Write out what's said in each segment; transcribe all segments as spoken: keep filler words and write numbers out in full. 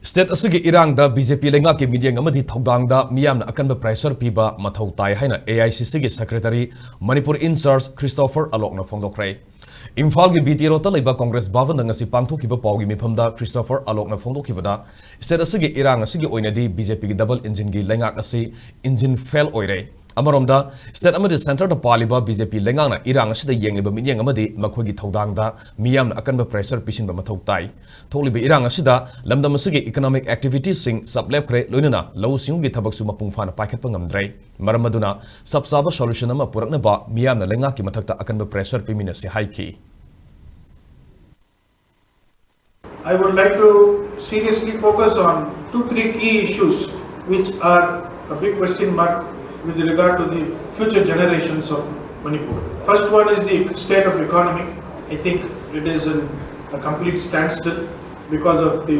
State ꯑꯁꯤꯒꯤ ꯏꯔꯥꯡꯗ B J ꯄꯤ ꯂꯩꯉꯥꯛꯀꯤ ꯃꯤꯠꯌꯦꯡ ꯑꯃꯗꯤ ꯊꯧꯗꯥꯡꯗ ꯃꯤꯌꯥꯝꯅ ꯑꯀꯟꯕ ꯄ꯭ꯔꯦꯁꯔ ꯄꯤꯕ ꯃꯊꯧ ꯇꯥꯏ ꯍꯥꯏꯅ ꯑꯦ ꯑꯥꯏ ꯁꯤ ꯁꯤꯒꯤ ꯁꯦꯀ꯭ꯔꯦꯇꯔꯤ, ꯃꯅꯤꯄꯨꯔ ꯏꯟꯆꯥꯔꯖ ꯈ꯭ꯔꯤꯁꯇꯣꯐꯔ ꯑꯂꯣꯛꯅ ꯐꯣꯡꯗꯣꯛꯈ꯭ꯔꯦ꯫ ꯏꯝꯐꯥꯜꯒꯤ ꯕꯤ ꯇꯤ ꯔꯣꯗꯇ ꯂꯩꯕ ꯀꯣꯡꯒ꯭ꯔꯦꯁ ꯚꯕꯟꯗ ꯉꯁꯤ ꯄꯥꯡꯊꯣꯛꯈꯤꯕ ꯄꯥꯎꯒꯤ ꯃꯤꯐꯝꯗ ꯈ꯭ꯔꯤꯁꯇꯣꯐꯔ ꯑꯂꯣꯛꯅ ꯐꯣꯡꯗꯣꯛꯈꯤꯕꯗ, ꯁ꯭ꯇꯦꯠ ꯑꯁꯤꯒꯤ ꯏꯔꯥꯡ ꯑꯁꯤꯒꯤ ꯑꯣꯏꯅꯗꯤ ꯕꯤ ꯖꯦ ꯄꯤꯒꯤ ꯗꯕꯜ ꯏꯟꯖꯤꯟꯒꯤ ꯂꯩꯉꯥꯛ ꯑꯁꯤ ꯏꯟꯖꯤꯟ ꯐꯦꯜ ꯑꯣꯏꯔꯦ꯫ ꯑꯃꯔꯣꯝꯗ, ꯁ꯭ꯇꯦꯠ ꯑꯃꯗꯤ ꯁꯦꯟꯇꯔꯗ ꯄꯥꯜꯂꯤꯕ ꯕꯤ ꯖꯦ ꯄꯤ ꯂꯩꯉꯥꯛꯅ ꯏꯔꯥꯡ ꯑꯁꯤꯗ ꯌꯦꯡꯂꯤꯕ ꯃꯤꯠꯌꯦꯡ ꯑꯃꯗꯤ ꯃꯈꯣꯏꯒꯤ ꯊꯧꯗꯥꯡꯗ ꯃꯤꯌꯥꯝꯅ ꯑꯀꯟꯕ ꯄ꯭ꯔꯦꯁꯔ ꯄꯤꯁꯤꯟꯕ ꯃꯊꯧ ꯇꯥꯏ꯫ ꯊꯣꯛꯂꯤꯕ ꯏꯔꯥꯡ ꯑꯁꯤꯗ ꯂꯝꯗꯝ ꯑꯁꯤꯒꯤ ꯏꯀꯣꯅꯣꯃꯤꯛ ꯑꯦꯛꯇꯤꯚꯤꯇꯤꯁꯁꯤꯡ ꯆꯞ ꯂꯦꯞꯈ꯭ꯔꯦ, ꯂꯣꯏꯅꯅ ꯂꯧꯎ ꯁꯤꯡꯎꯒꯤ ꯊꯕꯛꯁꯨ ꯃꯄꯨꯡ ꯐꯥꯅ ꯄꯥꯏꯈꯠꯄ ꯉꯝꯗ꯭ꯔꯦ꯫ ꯃꯔꯝ ꯑꯗꯨꯅ ꯆꯞ ꯆꯥꯕ ꯁꯣꯂꯨꯁꯟ ꯑꯃ ꯄꯨꯔꯛꯅꯕ ꯃꯤꯌꯥꯝꯅ ꯂꯩꯉꯥꯛꯀꯤ ꯃꯊꯛꯇ ꯑꯀꯟꯕ ꯄ꯭ꯔꯦꯁꯔ ꯄꯤꯃꯤꯟꯅꯁꯤ ꯍꯥꯏꯈꯤ꯫ I would like to seriously focus on two, three key issues which are a big question mark with regard to the future generations of Manipur. First one is the state of economy. I think it is in a complete standstill because of the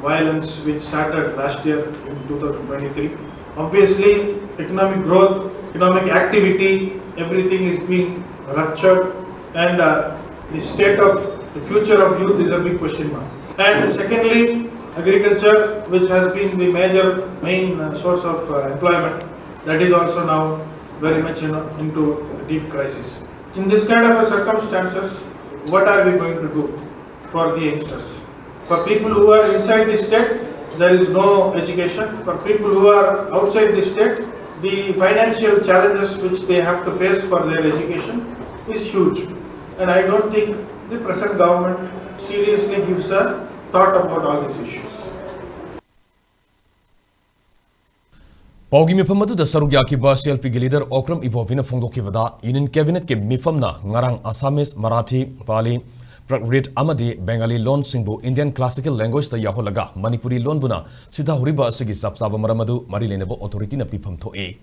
violence which started last year in two thousand twenty-three. Obviously, economic growth, economic activity, everything is being ruptured, and uh, the state of the future of youth is a big question mark. And secondly, agriculture, which has been the major main uh, source of uh, employment, that is also now very much, you know, into a deep crisis. In this kind of a circumstances, what are we going to do for the youngsters? For people who are inside the state, there is no education. For people who are outside the state, the financial challenges which they have to face for their education is huge. And I don't think the present government seriously gives a thought about all these issues. ꯄꯥꯎꯒꯤ ꯃꯤꯐꯝ ꯑꯗꯨꯗ ꯁꯔꯨꯛ ꯌꯥꯈꯤꯕ C L ꯄꯤꯒꯤ leader Okram ꯏꯕꯣꯕꯤꯅ ꯐꯣꯡꯗꯣꯛꯈꯤꯕꯗ, union ꯀꯦꯕꯤꯅꯦꯠꯀꯤ ꯃꯤꯐꯝꯅ ꯉꯔꯥꯡ ꯑꯁꯥꯃꯤꯁ, ꯃꯔꯥꯊꯤ, ꯄ꯭ꯔꯥꯀ꯭ꯔꯤꯠ ꯑꯃꯗꯤ Bengali ꯂꯣꯟꯁꯤꯡꯕꯨ Indian classical ꯂꯦꯡꯒ꯭ꯋꯦꯖꯇ ꯌꯥꯎꯍꯜꯂꯒ Manipuri ꯂꯣꯟꯕꯨꯅ ꯁꯤꯊꯍꯧꯔꯤꯕ ꯑꯁꯤꯒꯤ ꯆꯞ ꯆꯥꯕ ꯃꯔꯝ ꯑꯗꯨ ꯃꯔꯤ ꯂꯩꯅꯕ ꯑꯣꯊꯣꯔꯤꯇꯤꯅ ꯄꯤꯐꯝ ꯊꯣꯛꯏ꯫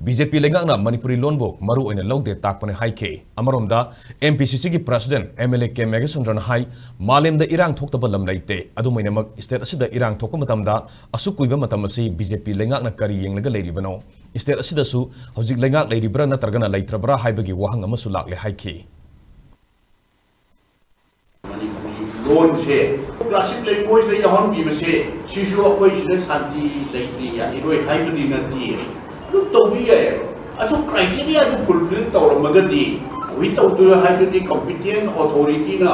ꯕꯤ ꯖꯦ ꯄꯤ ꯂꯩꯉꯥꯛꯅ ꯃꯅꯤꯄꯨꯔꯤ ꯂꯣꯟꯕꯨ ꯃꯔꯨ ꯑꯣꯏꯅ ꯂꯧꯗꯦ ꯇꯥꯛꯄꯅꯤ ꯍꯥꯏꯈꯤ꯫ ꯑꯃꯔꯣꯝꯗ, ꯑꯦꯝ ꯄꯤ ꯁꯤ ꯁꯤꯒꯤ president M L A K ꯃꯦꯘꯆꯟꯗ꯭ꯔꯅ ꯍꯥꯏ, ꯃꯥꯂꯦꯝꯗ ꯏꯔꯥꯡ ꯊꯣꯛꯇꯕ ꯂꯝ ꯂꯩꯇꯦ꯫ ꯑꯗꯨꯝ ꯑꯣꯏꯅꯃꯛ, ꯁ꯭ꯇꯦꯠ ꯑꯁꯤꯗ ꯏꯔꯥꯡ ꯊꯣꯛꯄ ꯃꯇꯝꯗ ꯑꯁꯨꯛ ꯀꯨꯏꯕ ꯃꯇꯝ ꯑꯁꯤ ꯕꯤ ꯖꯦ ꯄꯤ ꯂꯩꯉꯥꯛꯅ ꯀꯔꯤ ꯌꯦꯡꯂꯒ ꯂꯩꯔꯤꯕꯅꯣ? ꯁ꯭ꯇꯦꯠ ꯑꯁꯤꯗꯁꯨ ꯍꯧꯖꯤꯛ ꯂꯩꯉꯥꯛ ꯂꯩꯔꯤꯕ꯭ꯔꯥ ꯅꯠꯇ꯭ꯔꯒꯅ ꯂꯩꯇ꯭ꯔꯕ꯭ꯔꯥ ꯍꯥꯏꯕꯒꯤ ꯋꯥꯍꯪ ꯑꯃꯁꯨ ꯂꯥꯛꯂꯦ ꯍꯥꯏꯈꯤ꯫ ꯃꯅꯤꯄꯨꯔꯤ ꯂꯣꯟꯁꯦ ꯀ꯭ꯂꯥꯁꯤꯛ ꯂꯩꯉꯣꯏꯁꯤꯗ ꯌꯥꯎꯍꯟꯕꯤꯕꯁꯦ ꯁꯤꯁꯨ ꯑꯩꯈꯣꯏ ꯁꯤꯗ ꯁꯥꯟꯇꯤ ꯂꯩꯇ꯭ꯔꯤ ꯌꯥꯅꯤꯔꯣꯏ ꯍꯥꯏꯕꯗꯤ ꯅꯠꯇꯦ꯫ ꯑꯗꯨꯝ ꯇꯧꯕ ꯌꯥꯏ꯫ ꯑꯗꯨ criteria ꯑꯗꯨ fulfill ꯇꯧꯔꯝꯃꯒꯗꯤ ꯍꯧꯖꯤꯛ ꯇꯧꯗꯣꯏ ꯍꯥꯏꯕꯗꯤ competent authority ꯅ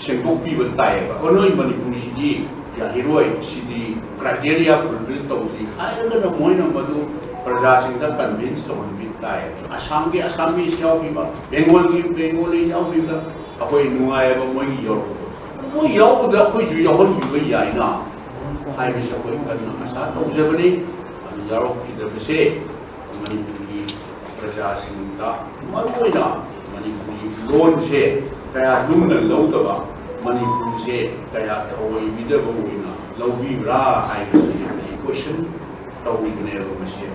ꯁꯦꯡꯗꯣꯛꯄꯤꯕ ꯇꯥꯏꯌꯦꯕ꯫ ꯑꯣ, ꯅꯣꯏ ꯃꯅꯤꯄꯨꯔꯤꯁꯤꯗꯤ ꯌꯥꯈꯤꯔꯣꯏ, ꯁꯤꯗꯤ criteria fulfill ꯇꯧꯗ꯭ꯔꯤ ꯍꯥꯏꯔꯒꯅ ꯃꯣꯏꯅ ꯃꯗꯨ ꯄ꯭ꯔꯖꯥꯁꯤꯡꯗ convince ꯇꯧꯍꯟꯕꯤ ꯇꯥꯏ꯫ ꯑꯁꯥꯝꯒꯤ Assamese ꯌꯥꯎꯈꯤꯕ, ꯕꯦꯡꯒꯣꯜꯒꯤ Bengali ꯌꯥꯎꯈꯤꯕ, ꯑꯩꯈꯣꯏ ꯅꯨꯡꯉꯥꯏꯌꯦꯕ ꯃꯣꯏꯒꯤ ꯌꯥꯎꯔꯛꯄꯗꯣ꯫ ꯃꯣꯏ ꯌꯥꯎꯕꯗ ꯑꯩꯈꯣꯏꯁꯨ ꯌꯥꯎꯍꯟꯕꯤꯕ ꯌꯥꯏꯅ ꯍꯥꯏꯕꯁꯤ ꯑꯩꯈꯣꯏ ꯀꯟꯅ ꯑꯁꯥ ꯇꯧꯖꯕꯅꯤ꯫ ꯑꯗꯨ ꯌꯥꯎꯔꯛꯈꯤꯗꯕꯁꯦ ꯃꯅꯤꯄꯨꯔꯒꯤ ꯄ꯭ꯔꯖꯥꯁꯤꯡꯗ, ꯃꯔꯨꯑꯣꯏꯅ ꯃꯅꯤꯄꯨꯔꯤ ꯂꯣꯟꯁꯦ ꯀꯌꯥ ꯂꯨꯝꯅ ꯂꯧꯗꯕ, ꯃꯅꯤꯄꯨꯔꯁꯦ ꯀꯌꯥ ꯊꯑꯣꯏꯕꯤꯗꯕ ꯑꯣꯏꯅ ꯂꯧꯕꯤꯕ꯭ꯔꯥ ꯍꯥꯏꯕꯁꯤ ꯑꯩ question ꯇꯧꯔꯤꯕꯅꯦꯕ ꯃꯁꯤ꯫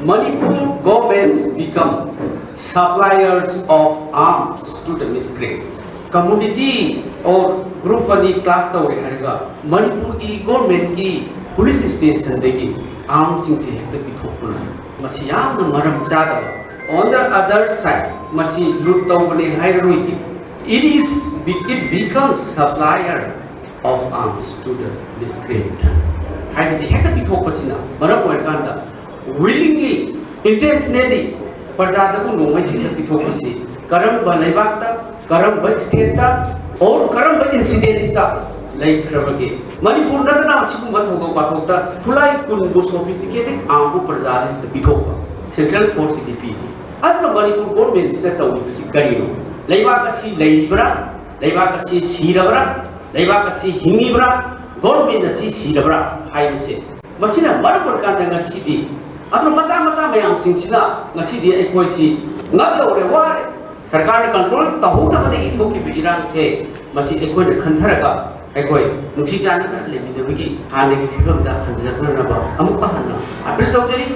Manipur governments become suppliers of arms to the miscreant community or group ꯑꯅꯤ clash ꯇꯧꯔꯦ ꯍꯥꯏꯔꯒ ꯃꯅꯤꯄꯨꯔꯒꯤ government ꯀꯤ police station ꯗꯒꯤ arms ꯁꯤꯡꯁꯦ ꯍꯦꯛꯇ ꯄꯤꯊꯣꯛꯄꯅ ꯃꯁꯤ ꯌꯥꯝꯅ ꯃꯔꯝ ꯆꯥꯗꯕ꯫ On the other side, ꯃꯁꯤ ꯂꯨꯠ ꯇꯧꯕꯅꯦ ꯍꯥꯏꯔꯔꯣꯏꯒꯦ꯫ It is, it becomes supplier of arms to the miscreant. ꯍꯥꯏꯕꯗꯤ ꯍꯦꯛꯇ ꯄꯤꯊꯣꯛꯄꯁꯤꯅ ꯃꯔꯝ ꯑꯣꯏꯔꯀꯥꯟꯗ willingly, intentionally ꯄ꯭ꯔꯖꯥꯗꯕꯨ ꯅꯣꯡꯃꯩ ꯍꯦꯛꯇ ꯄꯤꯊꯣꯛꯄꯁꯤ ꯀꯔꯝꯕ ꯂꯩꯕꯥꯛꯇ, ꯀꯔꯝꯕ state ꯇ, or ꯀꯔꯝꯕ incidents ꯇ ꯂꯩꯈ꯭ꯔꯕꯒꯦ? ꯃꯅꯤꯄꯨꯔ ꯅꯠꯇꯅ ꯑꯁꯤꯒꯨꯝꯕ ꯊꯧꯗꯣꯛ ꯋꯥꯊꯣꯛꯇ ꯈꯨꯠꯂꯥꯏ ꯀꯨꯟꯕꯨ sophisticated arm ꯕꯨ ꯄ꯭ꯔꯖꯥꯗ ꯍꯦꯛꯇ ꯄꯤꯊꯣꯛꯄ central force ꯀꯤꯗꯤ ꯄꯤꯗꯦ꯫ ꯑꯗꯨꯅ ꯃꯅꯤꯄꯨꯔ government ꯁꯤꯅ ꯇꯧꯔꯤꯕꯁꯤ ꯀꯔꯤꯅꯣ? ꯂꯩꯕꯥꯛ ꯑꯁꯤ ꯂꯩꯔꯤꯕ꯭ꯔꯥ? ꯂꯩꯕꯥꯛ ꯑꯁꯤ ꯁꯤꯔꯕ꯭ꯔꯥ? ꯂꯩꯕꯥꯛ ꯑꯁꯤ ꯍꯤꯡꯉꯤꯕ꯭ꯔꯥ? Government ꯑꯁꯤ ꯁꯤꯔꯕ꯭ꯔꯥ ꯍꯥꯏꯕꯁꯦ ꯃꯁꯤꯅ ꯃꯔꯝ ꯑꯣꯏꯔꯀꯥꯟꯗ ꯉꯁꯤꯗꯤ ꯑꯗꯨꯅ ꯃꯆꯥ ꯃꯆꯥ ꯃꯌꯥꯝꯁꯤꯡꯁꯤꯅ ꯉꯁꯤꯗꯤ ꯑꯩꯈꯣꯏꯁꯤ ꯉꯛ ꯌꯧꯔꯦ, ꯋꯥꯔꯦ꯫ ꯁꯔꯀꯥꯔꯅ control ꯇꯧꯍꯧꯗꯕꯗꯒꯤ ꯊꯣꯛꯈꯤꯕ ꯏꯔꯥꯡꯁꯦ ꯃꯁꯤ ꯑꯩꯈꯣꯏꯅ ꯈꯟꯊꯔꯒ ꯑꯩꯈꯣꯏ ꯅꯨꯡꯁꯤ ꯆꯥꯟꯅꯅ ꯂꯩꯃꯤꯟꯅꯕꯒꯤ ꯍꯥꯟꯅꯒꯤ ꯐꯤꯕꯝꯗ ꯍꯟꯖꯤꯜꯂꯛꯅꯅꯕ ꯑꯃꯨꯛꯀ ꯍꯟꯅ appeal ꯇꯧꯖꯔꯤ꯫